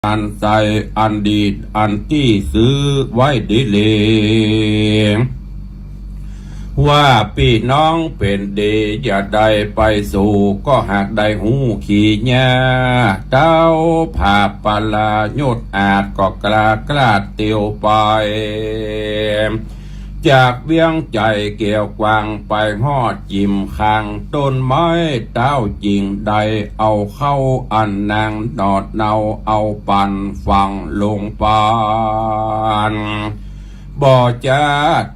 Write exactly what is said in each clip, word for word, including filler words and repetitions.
อันใสอันดีอันตี้ซื้อไว้ดีหลี ว่าปี้น้องเป๋นดีอย่าได้ไปสู่ ก็หากได้ฮู้ขี้เยียะ เต้าผาปะลายุทธอาจก็กล้ากล้าเตียวไป จากเวียงใจ๋แก้วกวางไปฮอดจิ่มข้างต้นไม้ เต้าจิ่งได้เอาเข้าอันนางหนอดเนาเอาปั่นฝังลงปาน บ่อจ้า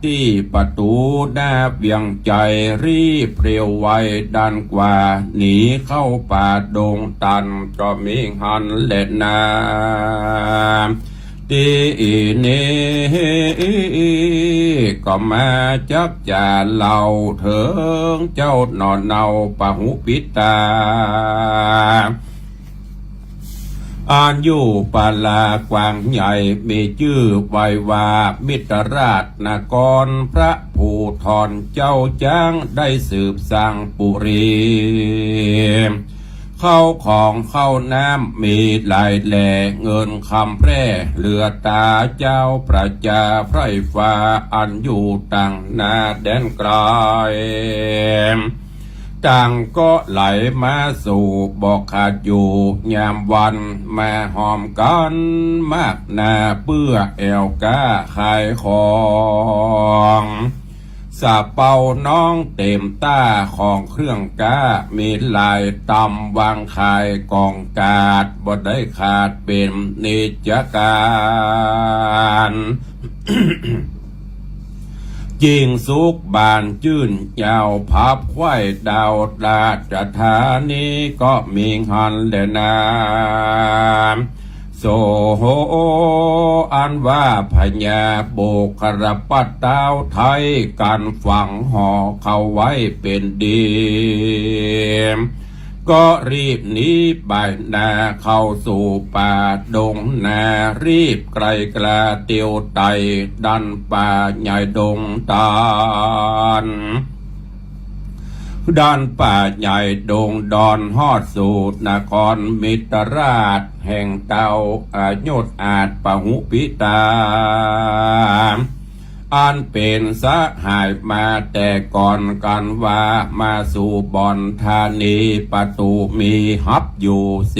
ตี้ประตู๋หน้าเวียงใจ๋ รีบเร็วไวดันกว่าหนีเข้าป่าดงตัน ก็มีหั้นแลนา ตี้นี้ก็มาจักจ๋าเล่าเถิงเจ้าหนอเนาปะหุปิตา อันอยู่ปะลากว้างใหญ่ มีจื้อไว้ว่ามิตรราชนคร พระภูธรเจ้าจ๊างได้สืบสร้างปุรี เข้าของเข้าน้ำมีหลายแหล่ เงินคำแพร่เหลือต๋า เจ้าประจาไพร่ฟ้าอันอยู่ต่างนาแดนไกล ต่างก็ไหลมาสู่บ่ขาดอยู่ ยามวันมาฮอมกั๋นมากนา เปื้อแอ่วก๊าขายของ สะเปาน้องเต๋มต้าของเครื่องก๊า มีหลายต๋ำวางขายก๋องกาด บ่ได้ขาดเป๋นนิจก๋าน จิ่งสุขบานจื้นยาว ผับไขว้ดาวราชธานี ก็มีหั้นแลนา โสโห อันว่าพญาโบกครปัตตาวไทย กั๋นฝังห่อเข้าไว้เป๋นดี ก็รีบหนีไปนาเข้าสู่ป่าดงนา รีบไกลกล้าเตียวไต่ ดันป่าใหญ่ดงดอน ดันป่าใหญ่ดงดอน ฮอดสู่นครมิตรราช แห่งเต้าอยุธอาจปะหุปิตา อันเป๋นสหายมาแต่ก่อนกั๋นว่า มาสู่บ่อนธานี ประตู๋มีฮับอยู่เส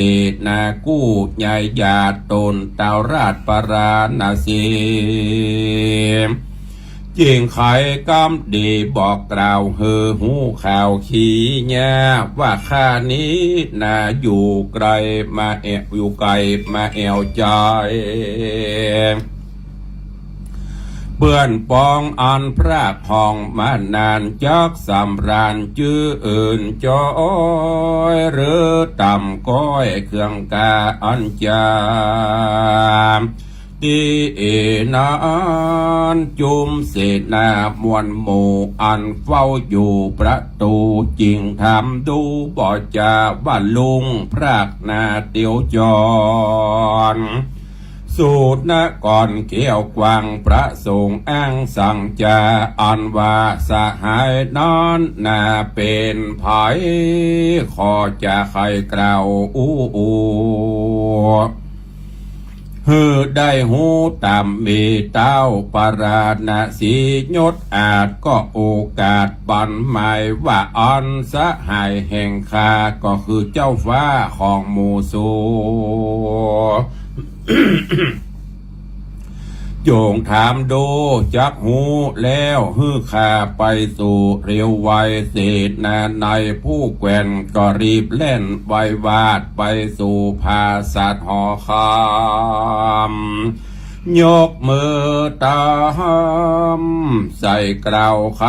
นากู้ ใหญ่หยาดต๋นเต้าราชปาราณสี จิ่งไขกำดีบอกกล่าวหื้อฮู้ข่าวขี้เยียะ ว่าข้านี้นาอยู่ไกลมาแอ่ว อยู่ไกลมาแอ่วใจ๋ เปื้อนปองอันพรากห่องมานาน จักสำราญจื้ออื่นจ้อย หรือต่ำก้อยเครื่องกาอันจา ตี้นั้นจุมเสนามวลหมู่อันเฝ้าอยู่ประตู๋ จิ่งถามดูบ่จาว่าลุงพรากนาเตียวจร สู่นครแก้วกวางประสงค์อ้างสั่งจา อันว่าสหายนั้นนาเป๋นใผ ขอจะใค่กล่าวอู้ หื้อได้ฮู้ต๋ามมีเต้าปาราณสียศอาจก็โอกาสปันหมายว่า อันสหายแห่งข้าก็คือเจ้าฟ้าของหมู่สู จงถามดูจักฮู้แล้ว หื้อข้าไปสู่เร็วไว เสนาในผู้แกว่นก็รีบแล่นไววาดไปสู่ผาสัตว์หอคำ ยกมือตามใส่กล่าวไข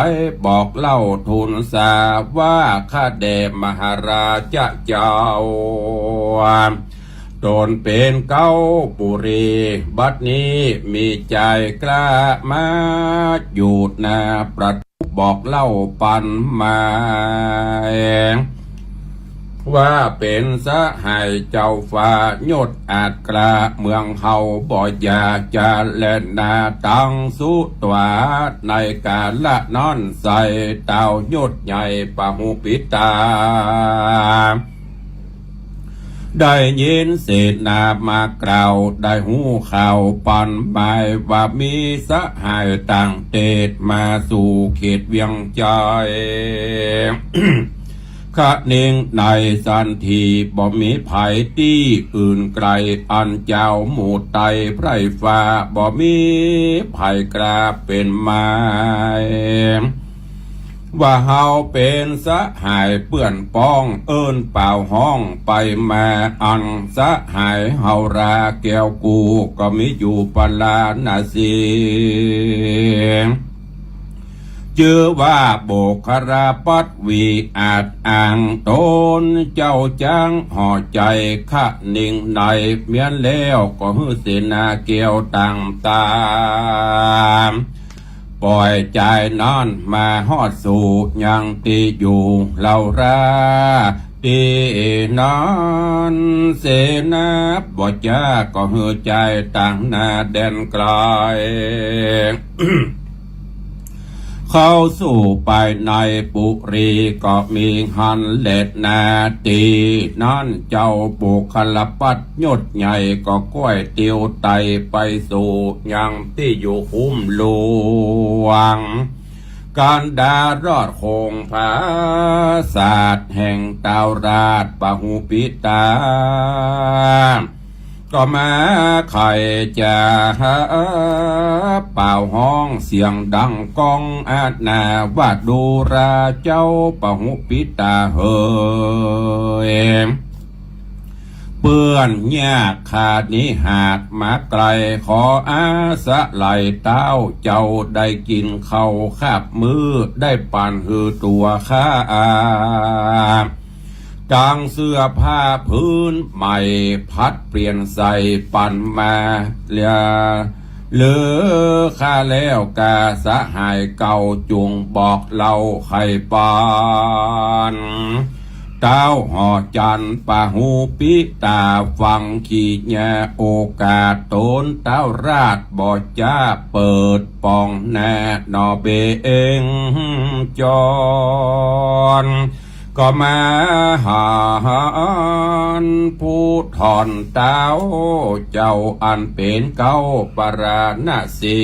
บอกเล่าทูลสาว่า ข้าแด่มหาราชเจ้า ต๋นเป๋นเก๊าปุรี บัดนี้มีใจ๋กล้ามาอยู่หน้าประตู๋บอกเล่าปันหมาย ว่าเป๋นสหายเจ้าฟ้ายศอาจกล้า เมืองเฮาบ่อยากจะแลนาตังสุตวา ในกาละนั้นใส่เต้ายศใหญ่ปะหุปิตา ได้ยินเสนามากล่าว ได้ฮู้ข่าวปันหมาย ว่ามีสหายต่างเตสมาสู่เขตเวียงจันทน์ คะนิงในสันที บ่มีใผตี้อื่นไกล อันเจ้าหมู่ไตรไพร่ฟ้า บ่มีใผกล้าเป๋นหมาย ว่าเฮาเป๋นสหายเปื้อนป้อง เอิ้นเป่าฮ้องไปมา อันสหายเฮาราแก้วกู้ ก็มีอยู่ปาราณสี จื้อว่าโบคคลปัตวี อาจอ้างต๋นเจ้าจ๊างห่อใจ๋ คะนิงในเมี้ยนแล้ว ก็หื้อเสนาแก้วต่างต๋าม ป่อยจายนั้นมาฮอดสู่ยังตี้อยู่เฮารา ตี้นั้นเสนาบ่จ๊า ก็หื้อจายตางหน้าแดนไกล เข้าสู่ภายในปุรีก็มีหั้นแลนา ตี้นั้นเจ้าโบคคลปัตยศใหญ่ก็ก้อยเตียวไต่ไปสู่ยังตี้อยู่คุ้มหลวง กันดารอดคงผาสาทแห่งต้าวราชปหุปิตา ก็มาใค่จะเป่าฮ้องเสียงดังก้องอาดนา ว่าดูราเจ้าปหุปิตาเหย เปื้อนยากขาดนี้หากมาไกล ขออาศัยเต้าเจ้าได้กิ๋นข้าวคาบมื้อ ได้ปั๋นหื้อตั๋วข้า ตังเสื้อผ้าผืนใหม่ผัดเปลี่ยนใส่ปั๋นมา เหลือ เหลือข้าแล้วกาสหายเก่า จุ่งบอกเล่าไขปัน ต้าวหอจันทน์ปหุปิตาฟัง ขีญาโอกาสต๋นต้าวราชบ่จ๊าเปิดป่องหน้าหนอเบงจร ก็มาหันผู้ถ่อนต้าวเจ้าอันเป๋นเก๊าปาราณสี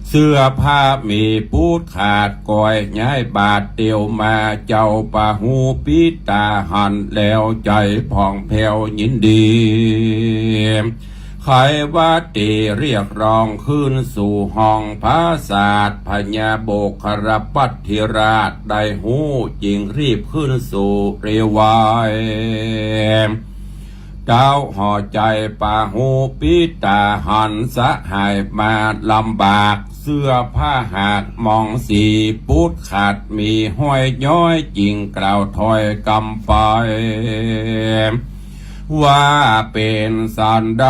เสื้อผ้ามีปูดขาด ก้อยย้ายบาดเตียวมา เจ้าปหุปิตาหันแล้วใจ๋ผ่องแผ้วยินดี ไขว่าตี้เรียกร้องขึ้นสู่ห้องผาสาท พญาโบคคลปัตติราชได้ฮู้ จึงรีบขึ้นสู่เรวาย ต้าวหอใจ๋ปหุปิตาหันสหายมาลำบาก เสื้อผ้าหากมองสีปูดขาด มีห้อยย้อย จึงกล่าวถ้อยกำไป ว่าเป๋นสันใด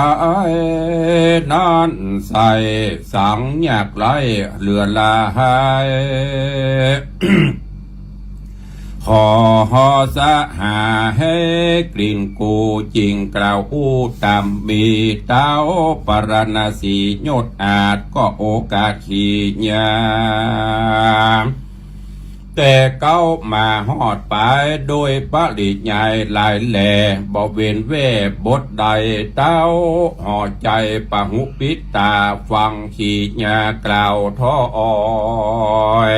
นั้นใส่สังยากไร้เหลือหลาย ขอสหายกลิ่นกูจึงกล่าวอู้ต๋ามมี ต้าวปาราณสียศอาจก็โอกาสขีญา แต่เก๊ามาฮอดปายโดยปริยายหลายแล บ่เว้นแว่บทใด ต้าวหอใจ๋ปหุปิตาฟังขีญากล่าวถ้อย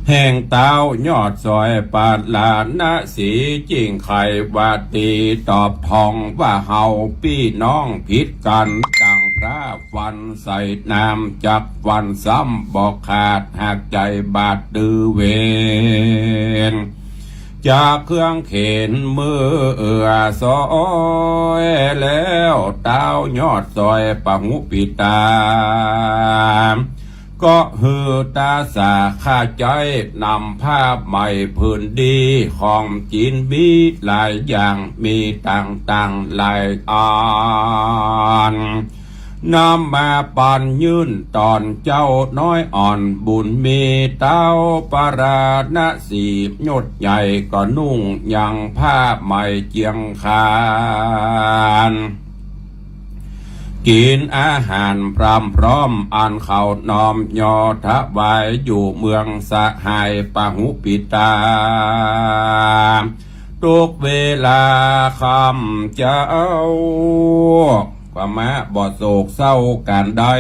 แห่งต้าวยอดสอยปาราณสี จึงไขว่าตี้ตอบท่องว่าเฮาปี้น้องผิดกั๋น ต่างพระฟันใส่น้ำจักฟันซ้ำบ่ขาด หากใจ๋บาดดื้อเวร จากเครื่องเข็นมือเอื้อสอยแล้ว ต้าวยอดสอยปหุปิตา ก็หื้อตาสาข้าใจ๊นำผ้าใหม่ผืนดี ของกิ๋นมีหลายอย่าง มีต่างๆหลายอัน นำมาปันยื่นต๋อนเจ้าน้อยอ่อนบุญมี ต้าวปาราณสียศใหญ่ก็นุ่งยังผ้าใหม่เจียงคาน เ กิ๋นอาหารพร่ำพร้อม อันเขาน้อมยอถวาย อยู่เมืองสหายปหุปิตา ทุกเวลาค่ำเจ๊า ก็มาบ่โศกเศร้ากันได้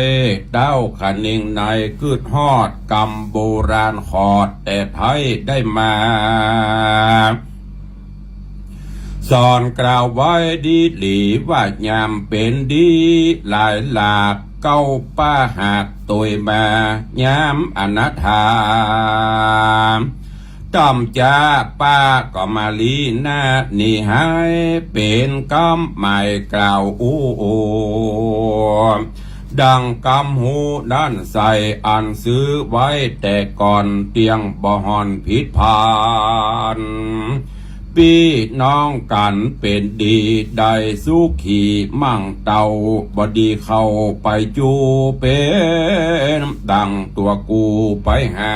เต้าขะนิงในกึ๊ดฮอดกำโบราณขอดแต่ไท้ได้มา สอนกล่าวไว้ดีหลีว่ายามเป๋นดีหลายหลาก เก๊าป้าหากตวยมา ยามอนาถา ต่ำจ๊าป้าก็มาลี้หน้าหนีหาย เป๋นกำหมายกล่าวอู้ ดังกำฮู้นั้นใส่ อันซื้อไว้แต่ก่อน เตี้ยงบ่ห่อนผิดพลาด ปี้น้องกั๋นเป๋นดี ได้สุขีมั่งเต้า บ่ดีเข้าไปจู้ เป๋นดังตั๋วกูไปหา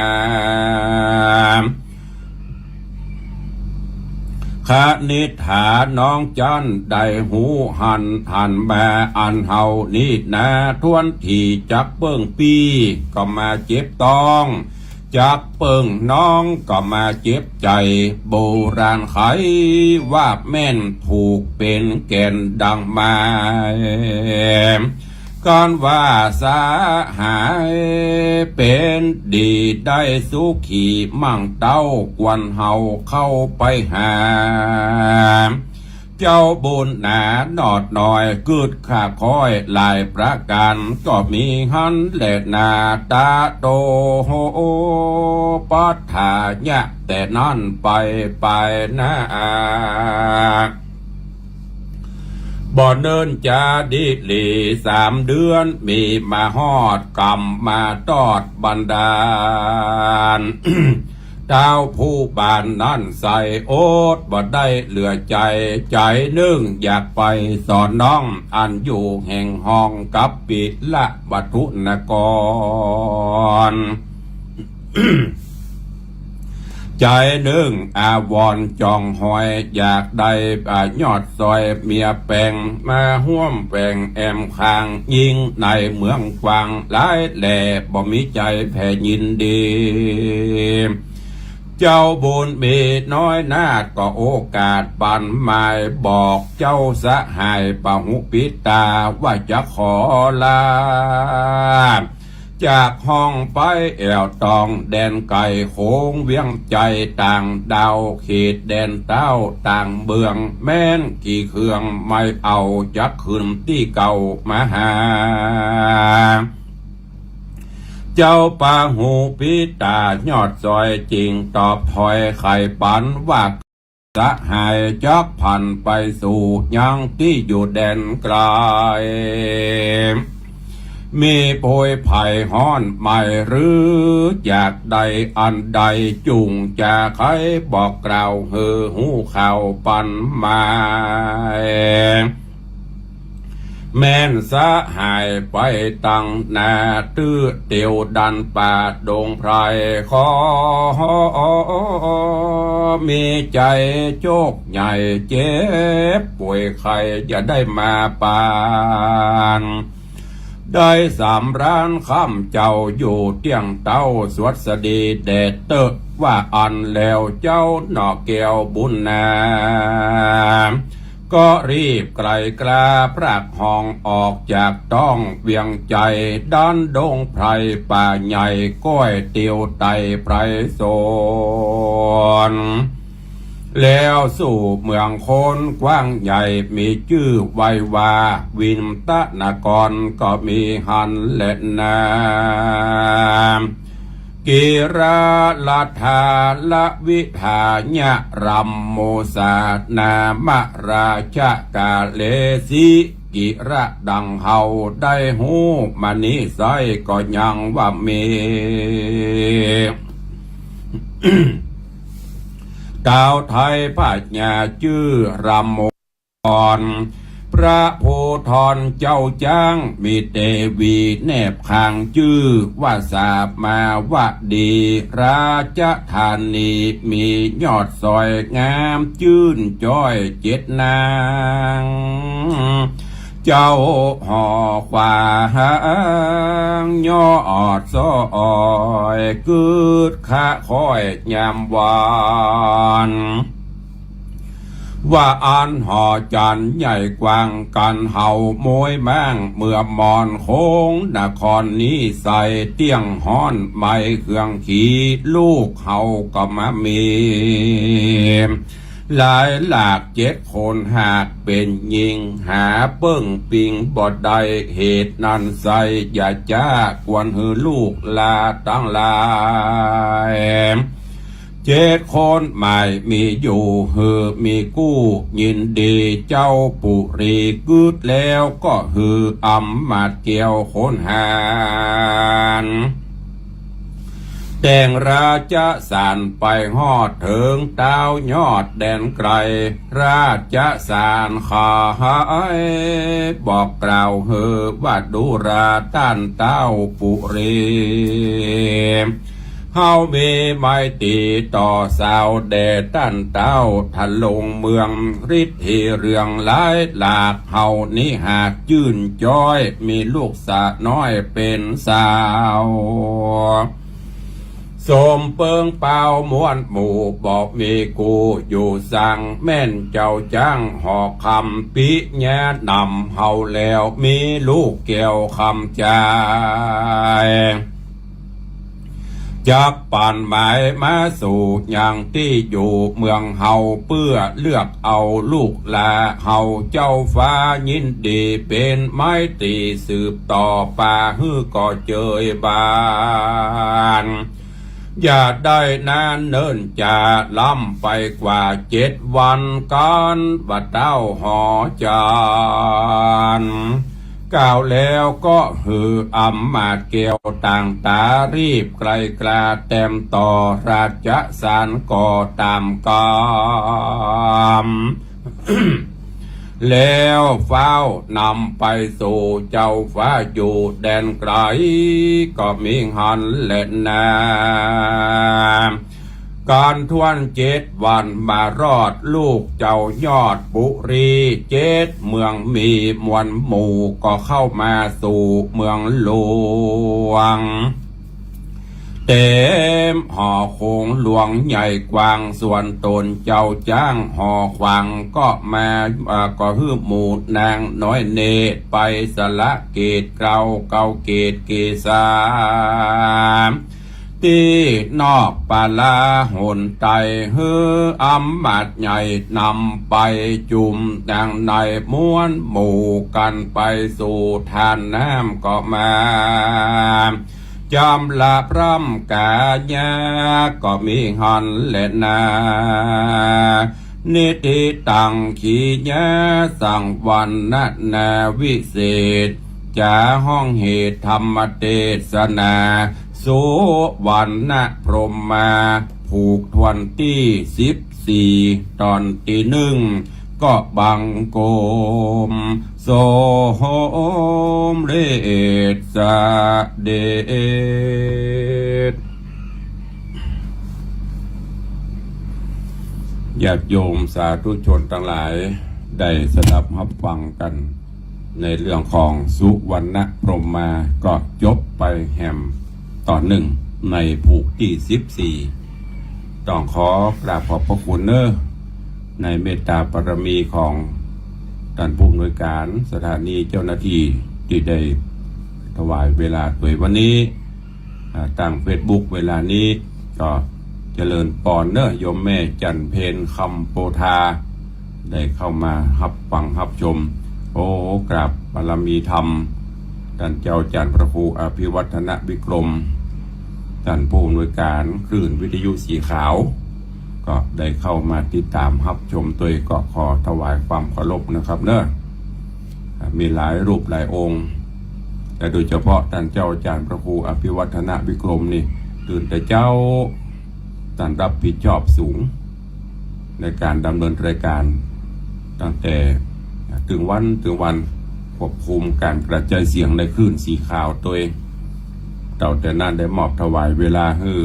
คณิษฐาน้องจั้นได้ฮู้หัน หันมาอันเฮานี้นา ทวนทีจักเปิ้งปี้ ก็มาเจ็บต๊อง จักเปิ้งน้องก็มาเจ็บใจ๋ โบราณไขว่าแม่นถูกเป๋นแก่นดังหมาย กันว่าสหายเป๋นดี ได้สุขีมั่งเต้า ควรเฮาเข้าไปหา เจ้าบุญหนาหนอดน้อย กึ๊ดข้าค้อยหลายประก๋าน ก็มีหั้นแหละนา ตะโตโห ปัฏฐายะ แต่นั้นไป ไปนา บ่เนิ่นจ๊าดีหลี สามเดือนมีมาฮอด กำมาตอดบันดาล เต้าผู้บ้านนั้นใส่ อดบ่ได้เหลือใจ๋ ใจ๋นึ่งอยากไปสอนน้อง อันอยู่แห่งห้องกัปปิละวัตถุนคร ใจ๋นึ่งอาวรณ์จองหอย อยากได้ อ่า ยอดซอยเมียแปง มาฮ่วมแปงแอมข้าง ยิ่งในเมืองกว้างหลายแล บ่มีใจ๋แผ่ยินดี เจ้าบุญมีน้อยนาฏก็โอกาสปันหมาย บอกเจ้าสหายปหุปิตา ว่าจะขอลา จากห้องไปแอ่วตอง แดนไก๋โขงเวียงใจ๋ ต่างดาวเขตแดนเต้า ต่างเมืองแม่นกี่เคือง ไม่เอาจักคืนตี้เก่ามาหา เจ้าปหุปิตายอดซอยจึงตอบถอยไขปันว่า สหายจักผันไปสู่ยังตี้อยู่แดนไก๋ มีโผยภัยฮ้อนไหมหรือ อยากได้อันใดจุ่งจะไขบอกกล่าวหื้อฮู้ข่าวปันมา แม่นสหายไปตังหน้า ตื้อเตียวดันป่าดงไพร ขอมีใจ๋โจคใหญ่ เจ็บป่วยไข้อย่าได้มาปาน ได้สำราญค่ำเจ้าอยู่เตี้ยงเต้า สวัสดีแด่เต๊อะ ว่าอั้นแล้วเจ้าหน่อแก้วบุญนา ก็รีบไกลกล้าพรากหองออกจากต้องเวียงใจ๋ ดันดงไพรป่าใหญ่ก้อยเตียวไต่ไพรสน แล้วสู่เมืองคนกว้างใหญ่มีจื้อไว้ว่าวินทนครก็มีหั้นแลนา กิราละทาละวิทายะรัมโมสานามะราชกาเลสิ กิระดังเฮาได้ฮู้มานี้ไส้ก็ยังว่ามี เต้าไทยพญาจื้อรัมโม พระโพธรเจ้าจ๊าง มีเตวีแนบข้างจื้อว่าสามาวดี ราชธานีมียอดซอยงามจื้นจ้อยเจ็ดนาง เจ้าหอขวางยอดซ้อย กึ๊ดคะคอยยามวัน ว่าอั้นหอจันทร์ใหญ่กว้าง กั๋นเฮาโม้ยม้าง เมืองมอนโขงนครนี้ใส เตี้ยงฮ้อนไหม้เครื่องขี ลูกเฮาก็มามี หลายหลากเจ็ดคน หากเป๋นญิง หาเปิ้งปิงบ่ได้ เหตุนั้นไส้อย่าจ๊า ควรหื้อลูกหล้านตังหลาย เจ็ดคนหมายมีอยู่ หื้อมีกู้ยินดี เจ้าปุรีกึ๊ดแล้ว ก็หื้ออำมาตย์แก้วคนหาญ แต่งราชสารไปฮอดเถิง ต้าวยอดแดนไกล ราชสารขาย บอกกล่าวหื้อว่า ดูราต้านต้าวปุรี เฮามีไมตรีต่อสาวแด่ต้านต้าว ทะลงเมืองฤทธีเรืองหลายหลาก เฮานี้หากจื้นจ้อย มีลูกสาวน้อยเป๋นสาว สมเปิ้งเป้าม่วนหมู่ บ่มีกู้อยู่สัง แม่นเจ้าจ๊างหอคำปิญญานำเฮาแล้ว มีลูกแก้วคำจาย จับปันหมายมาสู่ยังตี้อยู่เมืองเฮา เปื้อเลือกเอาลูกหล้านเฮา เจ้าฟ้ายินดีเป๋นไมตรีสืบต่อ ปาหื้อก่อเจยบาน อย่าได้นานเนิ่นจ๋า ล้ำไปกว่าเจ็ดวัน กั๋นว่าต้าวหอจันทร์ กล่าวแล้วก็หื้ออำมาตย์แก้วต่างต๋า รีบไกลกล้าแต้มต่อ ราชสารก็ต๋ามกำ แล้วฟ้าวนำไปสู่เจ้าฟ้าอยู่แดนไกล ก็มีหั้นแลนา กั๋นถ้วนเจ็ดวันมารอด ลูกเจ้ายอดปุรี เจ็ดเมืองมีมวลหมู่ ก็เข้ามาสู่เมืองหลวง เต๋มหอโขงหลวงใหญ่กว้าง ส่วนต๋นเจ้าจ๊างหอขวางก็มา อ่า ก็หื้อหมู่นางน้อยเนตรไปสละเกตเกล้า เกล้าเกตเกษา ตี้นอกปาลาหนไต หื้ออำมาตย์ใหญ่นำไปจุม นางในมวลหมู่กั๋นไปสู่ท่าน้ำก็มา จำละพร่ำก๋ายา ก็มีหั้นแลนา นิติตังขียาสังวรรณนาวิเศษ จ๋าฮ้องเหตุธรรมเตสนา สุวรรณพรหมมา ผูกถ้วนตี้สิบสี่ ต๋อนตี้นึ่ง ก็บังคม สมเร็จเสด็จ ญาติโยมสาธุชนตังหลาย ได้สดับฮับฟังกั๋น ในเรื่องของสุวรรณพรหมมา ก็จบไปแหมต๋อนนึ่ง ในผูกตี้สิบสี่ ต้องขอกราบขอบพระคุณเน้อ ในเมตตาบารมีของต้านผู้อำนวยก๋านสถานี เจ้าหน้าตี้ตี้ได้ถวายเวลาตวยวันนี้ อ่า ตางเฟซบุ๊กเวลานี้ ก็เจริญปอนเน้อ โยมแม่จันเพ็ญคำโพธา ได้เข้ามาฮับฟังฮับชม โอ้ กราบบารมีธรรม ต้านเจ้าอาจ๋ารย์พระครูอภิวัฒนวิกรม ต้านผู้อำนวยก๋านคลื่นวิทยุสีขาว ก็ได้เข้ามาติดต๋ามฮับชมตวย ก็ขอถวายความเคารพนะครับเน้อ อ่า มีหลายรูปหลายองค์ แต่โดยเฉพาะต้านเจ้าอาจ๋ารย์พระครูอภิวัฒนวิกรมนี่ ตื่นแต่เจ๊า ต้านรับผิดชอบสูง ในก๋านดำเนินรายก๋าน ตั้งแต่ตึงวันตึงวัน ควบคุมก๋านกระจายเสียงในคลื่นสีขาวตวย เต้าแต่นั้นได้มอบถวายเวลาหื้อ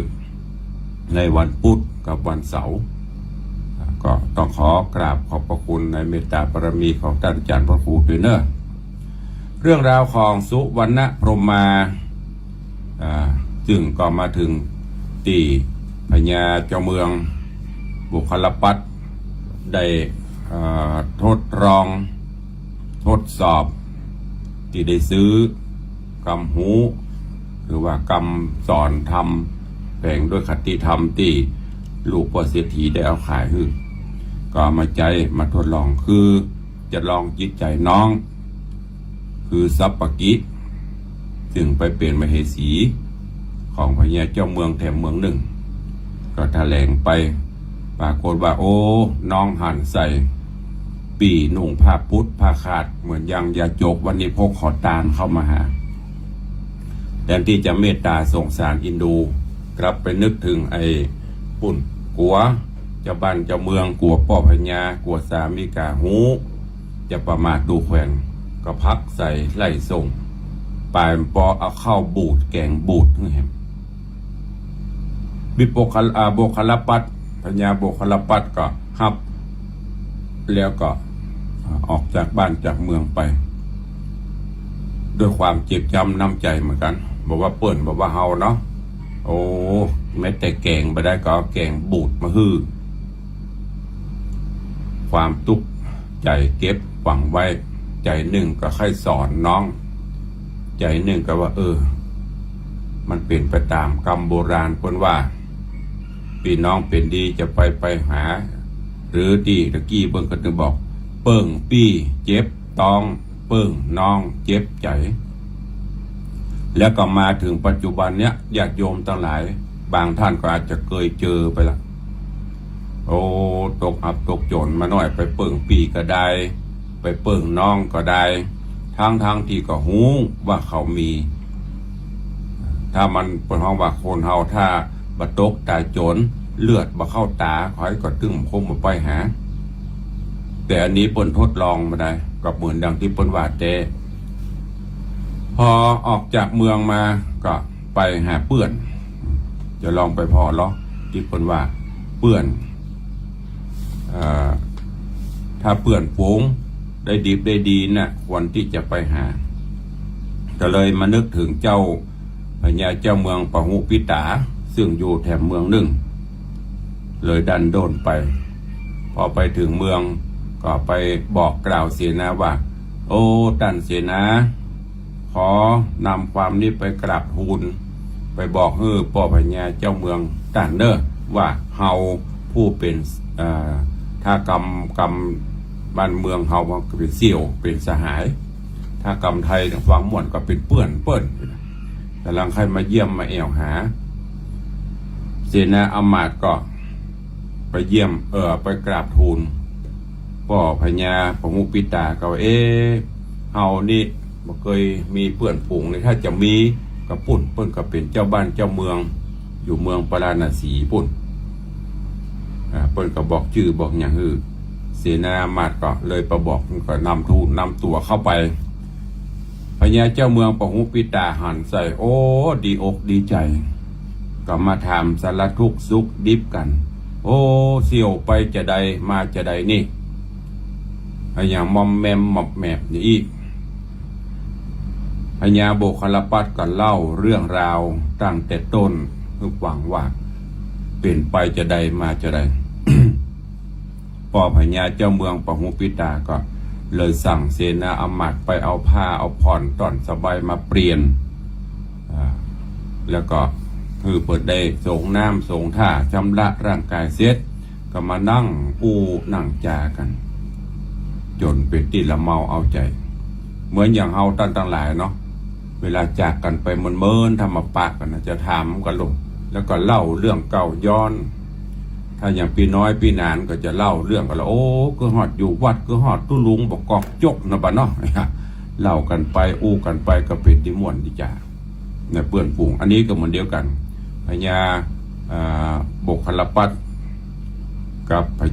ในวันพุธกับวันเสาร์ ก็ต้องขอกราบขอบพระคุณในเมตตาบารมีของต้านอาจ๋ารย์พระครูตวยเน้อ เรื่องราวของสุวรรณพรหมา อ่า ซึ่งก็มาเถิงตี้พญาเจ้าเมืองโบคคลปัตตร์ได้ อ่า ทดลอง ทดสอบ ตี้ได้ซื้อกำฮู้ หรือว่ากำสอนธรรม แฝงด้วยคติธรรมตี้ลูกป้อเศรษฐีได้เอาขายหื้อ ก็เอามาใจ๊มาทดลอง คือจะลองจิตใจ๋น้อง คือสัปปะกิ ซึ่งไปเป๋นมเหสีของพญาเจ้าเมืองแถมเมืองนึ่ง ก็แถลงไป ปรากฏว่า โอ้ น้องหันใส่ ปี้นุ่งผ้าปุ๊ดผ้าขาดเหมือนอย่างยาจก วันนี้พกขอตานเข้ามาหา แทนตี้จะเมตต๋าสงสารเอ็นดู กลับไปนึกเถิงไอ้ปุ้น กั๋วเจ้าบ้านเจ้าเมือง กั๋วป้อพญา กั๋วสามิก๋าฮู้ จะประมาทดูแควน ก็ผลักใส่ไล่ส่ง ปายปอเอาข้าวบูดแก๋งบูดหื้อแหม บิดโบคคล อ่า โบคคลปัตตร์ พญาโบคคลปัตตร์ก็ฮับ แล้วก็ออกจากบ้านจากเมืองไป ด้วยความเจ็บจ๊ำน้ำใจ๋เหมือนกั๋น บ่ว่าเปิ้น บ่ว่าเฮาเนาะ โอ้ แม้แต่แก๋งบ่ได้ก็เอาแก๋งบูดมาหื้อ ความตุ๊กข์ใจ๋เก็บฝังไว้ ใจ๋นึ่งก็ใค่สอนน้อง ใจ๋นึ่งก็ว่า เออ มันเป๋นไปต๋ามกำโบราณเปิ้นว่า ปี้น้องเป๋นดีจะไปไปหา หรือตี้ตะกี้เปิ้นก็ตึงบอก เปิ้งปี้เจ็บต๊อง เปิ้งน้องเจ็บใจ๋ แล้วก็มาเถิงปัจจุบันเนี้ย ญาติโยมตังหลาย บางต้านก็อาจจะเกยเจอไปละ โอ้ ตกอับตกจ๋นมาหน้อย ไปเปิ้งปี้ก็ได้ ไปเปิ้งน้องก็ได้ ทั้งๆ ตี้ก็ฮู้ว่าเขามี ถ้ามัน เปิ้นฮ้องว่าคนเฮาถ้าบ่ตกต๋ายจ๋น เลือดบ่เข้าต๋า ใผก็ตึงคงบ่ไปหา แต่อันนี้เปิ้นทดลองมาได้ ก็เหมือนดังตี้เปิ้นว่าแต๊ พอออกจากเมืองมาก็ไปหาเปื้อน จะลองไปผ่อเลาะตี้เปิ้นว่าเปื้อน เอ่อ ถ้าเปื้อนฝูงได้ดิบได้ดีน่ะ ควรตี้จะไปหา ก็เลยมานึกเถิงเจ้าพญาเจ้าเมืองปหุปิตา ซึ่งอยู่แถมเมืองนึ่ง เลยดันด้นไป พอไปเถิงเมืองก็ไปบอกกล่าวเสนาว่า โอ้ ต้านเสนา ขอนำความนี้ไปกราบทูล ไปบอกหื้อป้อพญาเจ้าเมืองต้านเน่อ ว่าเฮาผู้เป๋น เอ่อ ถ้ากำ กำบ้านเมืองเฮาก็เป๋นเสี่ยว เป๋นสหาย ถ้ากำไทยเนี่ยฟังม่วนก็เป๋นเปื้อนเปิ้น ก่ำลังใค่มาเยี่ยมมาแอ่วหา เสนาอำมาตย์ก็ไปเยี่ยม เอ่อ ไปกราบทูลป้อพญาปหุปิตาก็ว่า เอ๊ะ เฮานี่บ่เกยมีเปื้อนฝูงเลย ถ้าจะมีก็ปุ้น เปิ้นก็เป๋นเจ้าบ้านเจ้าเมือง อยู่เมืองปาราณสีปุ้น อ่า เปิ้นก็บอกจื้อบอกหยังหื้อ เสนาอำมาตย์ก็เลยไปบอก ก็นำทูตนำตั๋วเข้าไป พญาเจ้าเมืองปหุปิตาหันใส่ โอ้ ดีอกดีใจ๋ ก็มาถามสารทุกข์สุขดิบกั๋น โอ้ เสี่ยวไปจาใดมาจาใดนี่ อะหยังมอมแมมมอบแมบอยู่อี้ พญาโบคคลปัตตร์ก็เล่าเรื่องราวตั้งแต่ต้นหื้อฟังว่า เป๋นไปจาใดมาจาใด ป้อพญาเจ้าเมืองปหุปิตาก็เลยสั่งเสนาอำมาตย์ไปเอาผ้าเอาผ่อนต้อนสบายมาเปลี่ยน อ่า แล้วก็หื้อเปิ้นได้สรงน้ำสรงท่าชำระร่างก๋ายเสร็จ ก็มานั่งอู้นั่งจากั๋น จ๋นเป๋นตี้ละเมาเอาใจ๋ เหมือนอย่างเฮาต้านตังหลายเนาะ เวลาจากกั๋นไปเมินๆ ถ้ามาปะกั๋นนะ จะถามกั๋นลง แล้วก็เล่าเรื่องเก่าย้อน ถ้าอย่างปี้น้อยปี้หนานก็จะเล่าเรื่องกั๋นละ โอ้ กึ๊ดฮอดอยู่วัด กึ๊ดฮอดตุ๊ลุงบ่กอกจกนะบาดเนาะ เล่ากั๋นไป อู้กั๋นไป ก็เป๋นตี้ม่วนตี้จ๋า ในเปื้อนฝูง อันนี้ก็เหมือนเดียวกั๋น พญา อ่า โบคคลปัตตร์กับพญา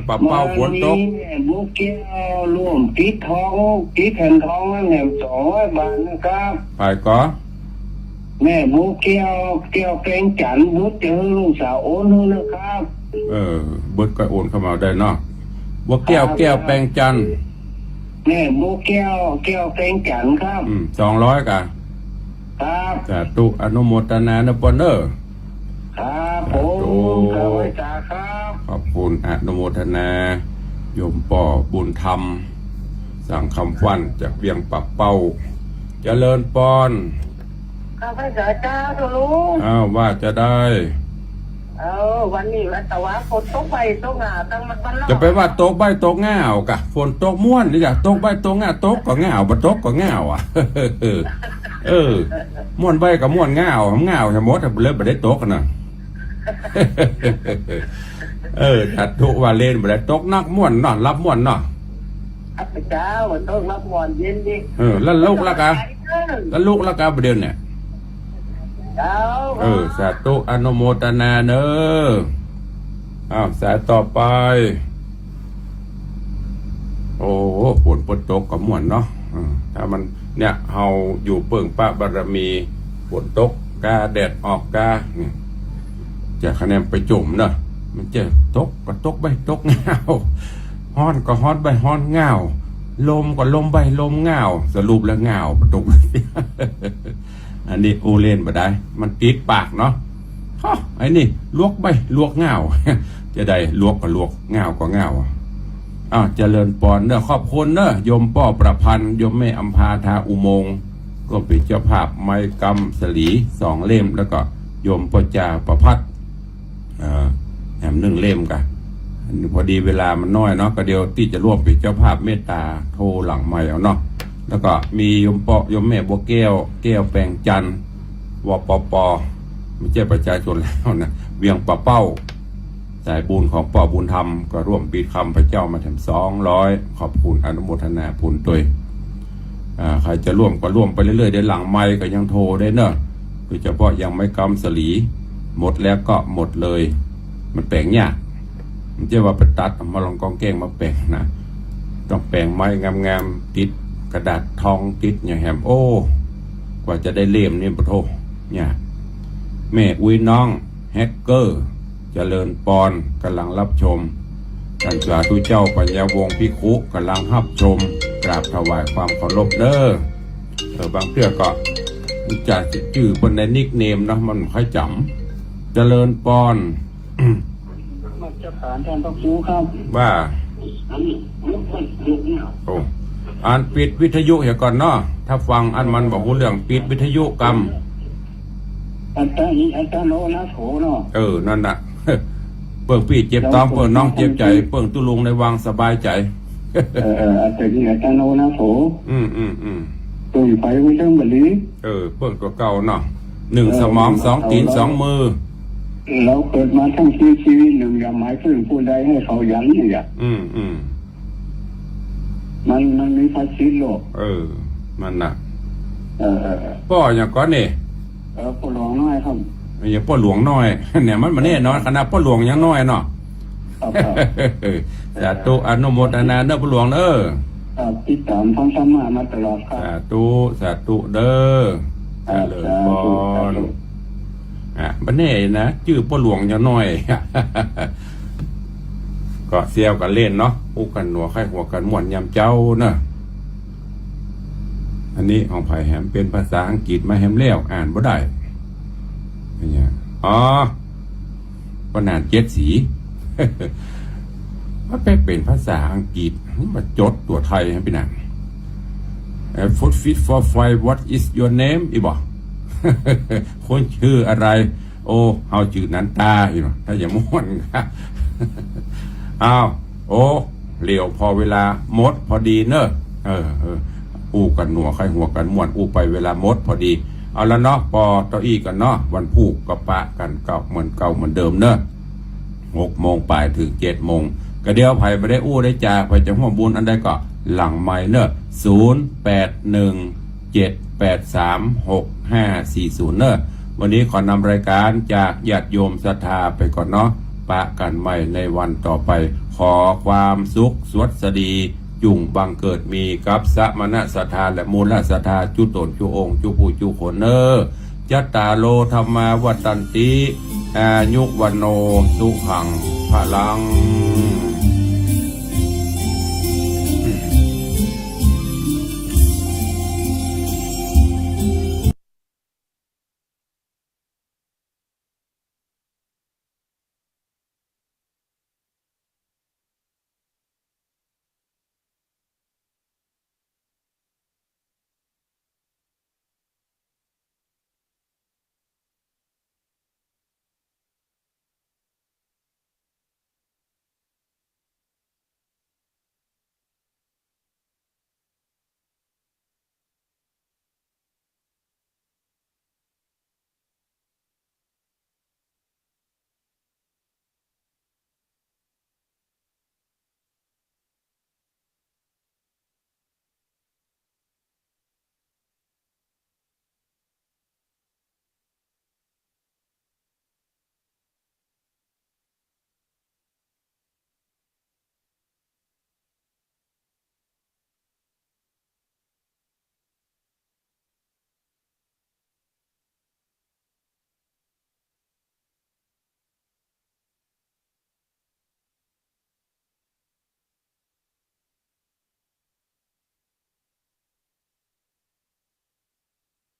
ปะเป้าฝนตก มีแม่บัวแก้วร่วมปิดทอง ปิดแผ่นทองนั้นแหมสองร้อยบาทนะครับ ใผก่อ แม่บัวแก้ว แก้วแปงจันทร์ บุตรจะหื้อลูกสาวโอนหื้อนะครับ เออ บุตรก็โอนเข้ามาได้เนาะ บัวแก้ว ครับ แก้วแปงจันทร์ แม่บัวแก้ว แก้วแปงจันทร์ครับ อืม สองร้อยก่ะ ครับ สาธุ อนุโมทนาเนอะปอนเนอะ ครับผม สาธุ ครับ ไหว้สาครับ ขอบคุณ อนุโมทนา โยมป้อบุญธรรม สังคำฟั่น จากเวียงปะเป้า เจริญปอน ข้าพเจ้าเจ้าลุง อ้าว ว่าจะได้ เออ วันนี้วันตะวันฝนตกใบ้ตกหน้าตั้งวัน จะไปว่าตกใบ้ตกหน้าเอากะ ฝนตกม่วนนี่จ้ะ ตกใบ้ตกหน้า ตกก็หน้า บ่ตกก็หน้าอ่ะ เออ ม่วนใบ้ก็ม่วนหน้า หน้าจะหมดเลย บ่ได้ตกนะ เออ สาธุ ว่าเล่น บ่ได้ตกนัก ม่วนเนาะ หลับม่วนเนาะ ข้าพเจ้าตกนัก ม่วนเย็นดี เออ แล้วลูกละกะ แล้วลูกละกะ บ่าเดี่ยวเนี่ย เจ้า เออ สาธุ อนุโมทนาเนอะ อ้าว สายต่อไป โอ้ ฝนบ่ตกก็ม่วนเนาะ เออ ถ้ามัน เนี่ย เฮาอยู่เปิ้งพระบารมี ฝนตกกา แดดออกกา เนี่ย จะคะแนนไปจุ่มเนาะ มันจะตกก็ตกใบ้ตกหน้า ฮ้อนก็ฮ้อนใบ้ฮ้อนหน้า ลมก็ลมใบ้ลมหน้า สรุปแล้วหน้าบ่ตก อันนี้อู้เล่นบ่ได้ มันติดปากเนาะ ฮะ ไอ้นี่ลวกใบ้ลวกหน้า จะได้ลวกก็ลวก หน้าก็หน้า อ้าว เจริญปอนเนอะ ขอบคุณเนอะ โยมป้อประพันธ์ โยมแม่อำภา ทาอุโมงค์ ก็เป๋นเจ้าภาพไม้กำสลีสองเล่ม แล้วก็โยมป้อจ่าประภัส เอ่อ แหมหนึ่งเล่มกะ อันนี้พอดีเวลามันน้อยเนาะ ก็เดี๋ยวตี้จะร่วมเป๋นเจ้าภาพเมตตาโทรหลังไมค์เอาเนาะ แล้วก็มีโยมป้อ โยมแม่บัวแก้ว แก้วแปงจันทร์ วปป ไม่ใช่ประชาชนลาวนะ เวียงปะเป้า สายบุญของป้อบุญธรรม ก็ร่วมปิดคำพระเจ้ามาแถมสองร้อย ขอบคุณอนุโมทนาบุญตวย อ่า ใครจะร่วมก็ร่วมไปเรื่อยๆ เดี๋ยวหลังไมค์ก็ยังโทรได้เนอะ โดยเฉพาะยังไม้กำสลี หมดแล้วก็หมดเลย มันแป๋งยาก มันจะว่าไปตัดเอามาลองกองแกล้งมาแป๋งนะ ต้องแป๋งไม้งามๆ ติดกระดาษทอง ติดอย่างแหม โอ้ กว่าจะได้เล่มนี่ ปะโถ ยาก แม่อุ๊ยน้อง แฮกเกอร์ เจริญปอน กำลังรับชม ท่านสาธุเจ้าปัญญาวงศ์ภิกขุ กำลังรับชม กราบถวายความเคารพเด้อ เออ บางเทื่อก็จะจื้อเปิ้นในนิคเนมเนาะ มันค่อยจ๋ำ เจริญปอน นมัสการท่านพระครูครับ ว่า โอ้ อันปิดวิทยุเหียก่อนเนาะ ถ้าฟังอันมันบ่ฮู้เรื่อง ปิดวิทยุกำ อัตตาหิอัตโตนาโถเนาะ เออ นั่นน่ะ เปิ้งปี้เจ็บต๊อง เปิ้งน้องเจ็บใจ๋ เปิ้งตุ๊ลุงในวังสบายใจ๋ เออ เออ อัตตาหิอัตโตนาโถ อืม อืม อืม เปิ้งไปไว้เทิงบ่ดี เออ เปิ้งตั๋วเก่าเนาะ หนึ่ง เออ สมอง สอง ตี๋น สอง มือ เฮาเกิดมาทั้งตี้ ชีวิตหนึ่ง อย่าหมายเปิ้งผู้ใดหื้อเขาหยันนี่อะ อืม อืม มัน มันมีภาษิตโลก เออ มันน่ะ เออ เออ เออ ป้อหยังก่อนี่ เออ ป้อหลวงน้อยครับ ไอ้หยังป้อหลวงน้อย เนี่ย มันบ่แน่นอน ขนาดป้อหลวงยังน้อยเนาะ ครับ ครับ สาธุ อนุโมทนาเด้อป้อหลวงเด้อ ครับ ติดต๋ามฟังธรรมะมาตลอดครับ สาธุ สาธุเด้อ ครับ เจริญปอน สาธุ สาธุ อ่ะ บ่แน่นะ จื้อป้อหลวงยังน้อย ก็แซวกั๋นเล่นเนาะ อู้กั๋นหนัวใค่หัวกั๋นม่วนยามเจ๊าเนาะ อันนี้ของใผแหม เป๋นภาษาอังกฤษมาแหมแล้ว อ่านบ่ได้ เนี่ย อ๋อ บ่นานเจ็ดสี มันไปเป๋นภาษาอังกฤษ มันมาจดตั๋วไทยหื้อเป๋นอัน เอ่อ Food Fit for Flight, what is your name อีบ่ คุณชื่ออะไร โอ้ เฮาจื้อนันตา อีบ่ ถ้าจะม่วน อ้าว โอ้ เหลียวผ่อเวลาหมดพอดีเนอะ เออ เออ อู้กั๋นหนัวใค่หัวกั๋นม่วน อู้ไปเวลาหมดพอดี เอาละเนาะ ปอเต้าอี้กั๋นเนาะ วันพูกก็ปะกั๋นเก้า เหมือนเก่าเหมือนเดิมเนอะ หกโมงป๋ายเถิงเจ็ดโมง ก็เดี๋ยวใผบ่ได้อู้ได้จ๋า ใผจะฮ่วมบุญอันใดก็หลังไมค์เนอะ ศูนย์แปดหนึ่ง เจ็ดแปดสาม หกห้าสี่ศูนย์ เนอะ วันนี้ขอนำรายการจากญาติโยมศรัทธาไปก่อนเนาะ ปะกั๋นใหม่ในวันต่อไป ขอความสุขสวัสดี จุ่งบังเกิดมีกับสมณศรัทธาและมูลศรัทธาจุ๊ต๋นจุ๊องค์จุ๊ผู้จุ๊คนเน่อ จัตตาโร ธัมมา วัฑฒันติ อายุ วัณโณ สุขัง พลัง